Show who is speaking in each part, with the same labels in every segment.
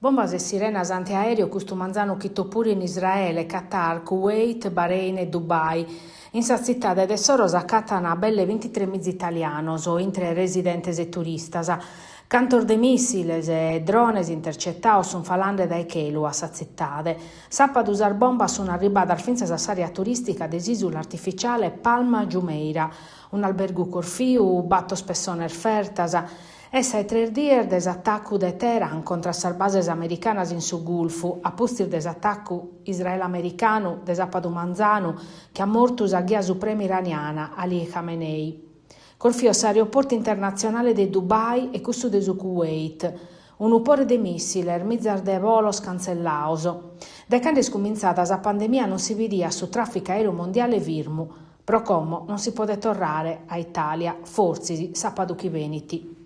Speaker 1: Bombas e sirenas antiaereo custu manzanu chito puru in Israele, Qatar, Kuwait, Bahrein e Dubai. In sa tzitade de s'oro s'acatan belle bintitremiza italianos, intre residentes e turistas. Cantos de mìssiles e drones intercetados sunt falande dae chelu a sa tzitade. Sàpadu sas bombas sunt arribadas fintzas a s'àrea turìstica de s'ìsula artificiale Palm Jumeirah. Un'albergu corfiu, bator pessones fertas. Est sa 'e tres dies de s'atacu de Teheran contra a sas bases americanas in su Gulfu, a pustis de s'atacu israelo-americanu de sàpadu manzanu chi at mortu sa ghia suprema iraniana Ali Khamenei. Corfios s'aeroportu internatzionale de Dubai e cussu de su Kuwait. Unu pore de mìssiles, mizas de bolos cantzellados. Dae cando est cumintzada sa pandemia non si bidiat su tràficu aèreu mondiale firmu. Pro como non si podet torrare a Itàlia, fortzis sàpadu chi benit.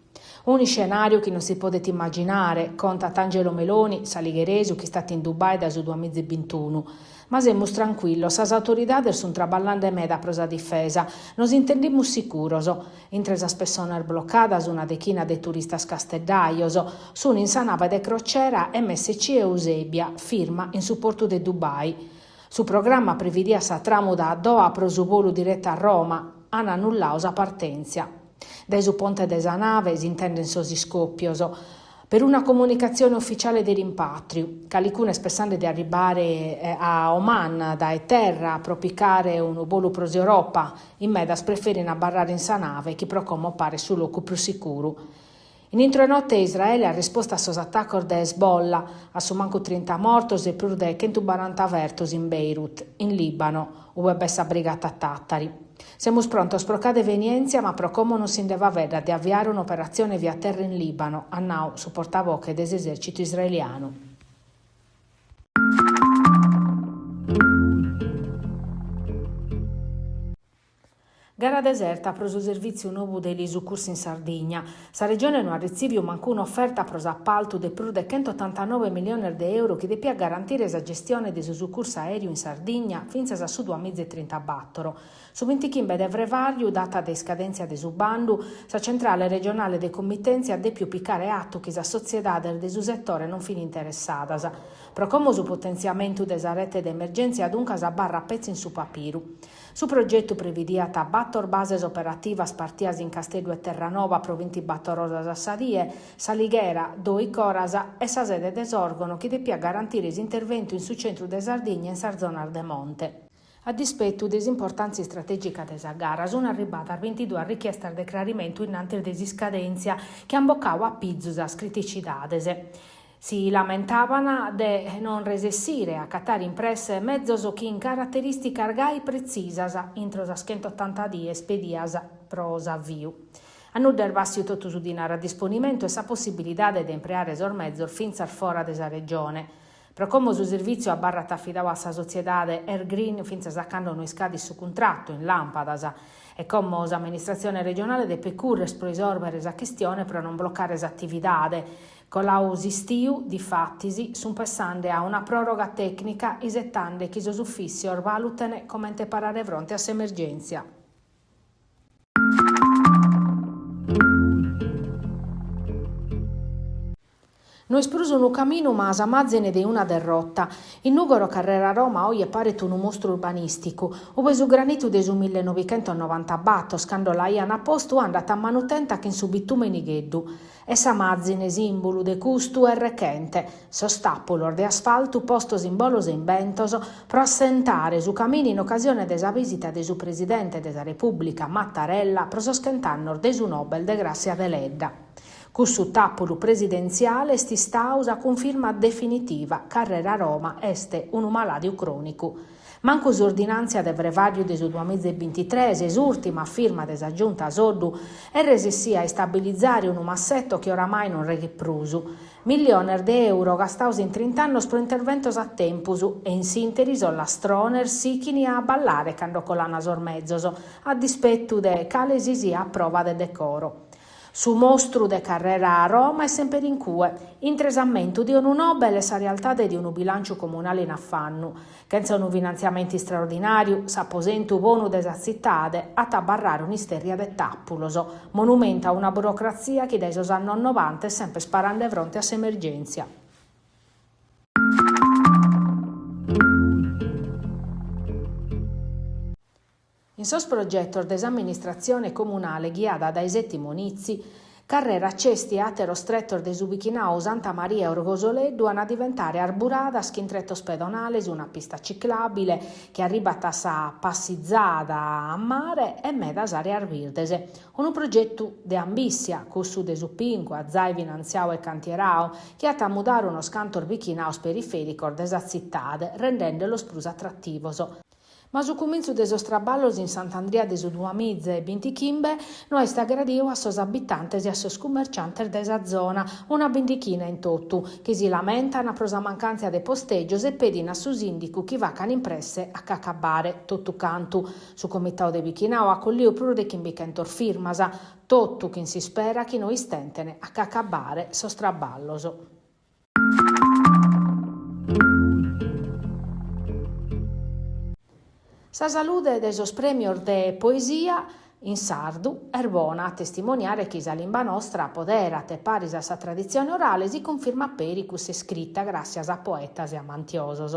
Speaker 1: Un'iscenàriu chi non si podet immaginare, contat Angelo Meloni, s'aligheresu chi istat in Dubai dae su duamiza e bintunu. Ma semus trancuillos, sas autoridades sunt traballende meda pro sa difesa, nos intendimus sicuros. Intre sas pessonas blocadas una dechina de turistas casteddajos, sunt in sa nave de crociera MSC Eusebia, firma in su portu de Dubai. Su programma previdiat sa tràmuda a Doha pro su bolu diretu a Roma, an annulladu sa partèntzia. Dae su ponte de sa nave s'intendent sos iscòpios. Peruna comunicatzione ufitziale de rimpàtriu. Calicunu est pessende de arribbare a Oman dae terra pro picare unu bolu pro s'Europa, in medas preferin abarrare in sa nave chi pro como paret su locu prus sicuru. In intro 'e note Israele at rispostu a sos atacos de Hezbollah, a su mancu trinta mortos e prus de chentubaranta fertos in Beirut, in Lìbano, ue b'est sa Brigata Tàtari. Semus prontos pro cada evenièntzia ma pro como non si nde faeddat de aviare un'operatzione via terra in Lìbano, at nau su portavoche de s'esèrcitu israelianu. Gara deserta pro su servìtziu nou de elisucursu in Sardigna. Sa Regione no at retziviu mancuna oferta pro s'apaltu de prus de chentotantanoe miliones de euro chi depiat garantire sa gestione de su sucursu aèreu in Sardigna fintzas a su duamiza e trintabator. Su bintichimbe de frevàriu, data de iscadèntzia de su bandu, sa centrale regionale de commitèntzia at dèpiu picare atu chi sas sotziedades de su setore non fin interessadas. Pro como su potentziamentu de sa rete de emergèntzia duncas abarrat petzi in su papiru. Su progetu previdiat bator bases operativas partias in Casteddu e Terranova pro bintibator oras a sa die, S'Alighera, doich'oras, e sa sede de Sòrgono chi depiat garantire s'interventu in su centru de Sardigna e in sas zonas de monte. A dispetu de s'importàntzia istratègica de sa gara, sunt arribadas bintiduas richiestas de crarimentu innantis de s'iscadèntzia chi ant bocadu a pizu sas criticidades. Si lamentaban de non resessire a acatare in presse mezos chin caraterìsticas gai pretzisas intro sas chentotanta dies pedias pro s'aviu. A nudda est bàssiu totu su dinare a disponimentu e sa possibilidade de impreare sos mezos fintzas fora de sa Regione. Pro como su servìtziu abarrat afidadu a sa sotziedade Airgreen fintzas a cando no iscadit su cuntratu, in làmpadas. E como s'amministratzione regionale depet currer pro isòrbere sa chistione pro non blocare s'atividade. Colau s'istiu, difatis, sunt pessande a una pròroga tècnica isetande chi sos ufìssios valuten comente parare fronte a s'emergèntzia. No est prus unu caminu ma sa màzine de una derrota. In Nùgoro carrera Roma oje paret unu mostru urbanìsticu, ube su granitu de su millenovichentosnovantabator, cando l'aiant postu, andat a manu tenta chin su bitùmene nigheddu. E sa màzine sìmbulu de custu est rechente, sos tàpulos de asfaltu postos in bolos e in bentos pro assentare su caminu in ocasione de sa bìsita de su presidente de sa Repùblica Mattarella pro sos chent'annos de su Nobel de Gràssia Deledda. Cussu tàpulu presidentziale est istadu sa cunfirma definitiva, Carrera Roma est unu malàdiu crònicu. Mancu s'ordinàntzia de frevàriu de su duamiza e bintitres, s'ùrtima firma de sa Giunta Soddu, est resessia a istabilizare unu masseto chi oramai non reghet prus. Milliones de euro gastados in trint'annos pro interventos a tempus e in s'ìnteri sos lastrones sichin a ballare cando colan sos mezos, a dispetu de cale si siat prova de decoro. Su mostru de carrera Roma est semper in cue, intre s'ammentu de unu Nobel e sa realtade de unu bilànciu comunale in afannu. Chentza unu finantziamentu istraordinàriu, s'aposentu bonu de sa tzitade at a abarrare un'istèrria de tàpulos, monumentu a una burocratzia chi dae sos annos novanta est semper parende fronte a s'emergèntzia. sos progetos de s'amministratzione comunale ghiada dae Settimo Nizzi, Carrera Cesti e àteros tretos de su bichinadu Santa Maria e Orgosoleddu an a diventare arburadas chin tretos pedonales, una pista ciclàbile chi arribat a sa passizada a mare e medas àreas birdes. Unu progetu de ambissia, cussu de su Pinqua, zai finantziadu e cantieradu, chi at a mudare unos cantos bichinados perifèricos de sa tzitade, rendende·los prus atrativos. Ma su cumintzu de sos traballos in Sant'Andria de su duamiza e bintichimbe no est agradiu a sos abitantes e a sos cummerciantes de sa zona, una bindichina in totu, chi si lamentan pro sa mancàntzia de postègios e pedin a su sìndicu chi facan in presse a ch'acabbare totu cantu. Su comitadu de bichinadu at colliu prus de chimbichentos firmas, totu chin s'ispera chi no istenten a ch'acabbare sos traballos. Sa salude de sos prèmios de poesia in sardu est bona a testimoniare chi sa limba nostra poderat e paris a sa traditzione orale si cunfirmat peri cussa iscrita gràssias a poetas e amantiosos.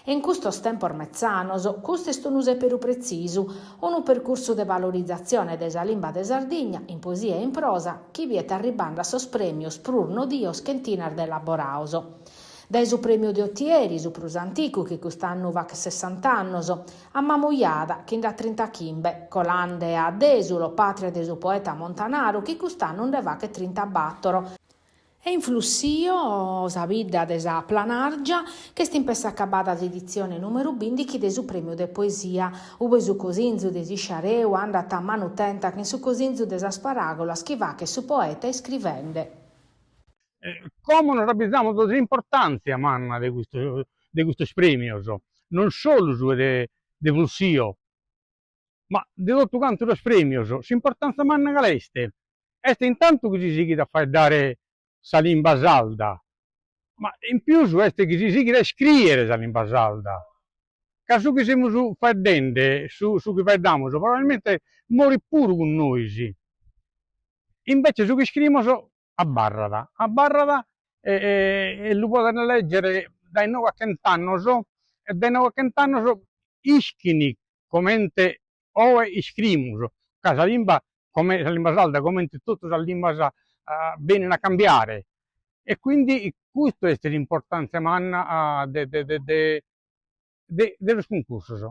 Speaker 1: E in custos tempos metzanos custu est unu sèperu pretzisu, unu percursu de valorizatzione de sa limba de Sardigna in poesia e in prosa chi biet arribande a sos prèmios prus nodios chentinas de elaborados. Dae su prèmiu de Otieri, su prus anticu chi cust'annu faghet sessant'annos, a Mamujada, chi nd'at trintachimbe, colande a Dèsulo, pàtria de su poeta Montanaru, chi cust'annu nde faghet trintabàtoro. E in Flussio, sa bidda de sa Planàrgia, ch'est in pessu acabada s'editzione nùmeru bìndichi de su prèmiu de poesia, ube su cosinzu de s'isciareu andat a manu tenta chin su cosinzu de sas paràgulas chi faghet su poeta iscrivende.
Speaker 2: Como nos abizamus de s'importàntzia manna de custos de custos prèmios, non solu su de de Flussio, ma de totu cantu sos prèmios. S'importàntzia manna cale est? Est intantu chi si sighit a faeddare sa limba sarda, ma in pius est chi si sighit a iscrìere sa limba sarda, ca su chi semus faeddende, su su chi faeddamus, probabilmente morit puru cun nois, invece su chi iscrimus abarrat, abarrat e lu poden lègere dae inoghe a chent'annos e dae inoghe a chent'annos ischin comente oe iscrimus, ca sa limba sa limba sarda comente totu sas limbas benin a cambiare e quindi custu est s'importantzia manna de de de de sos cuncursos.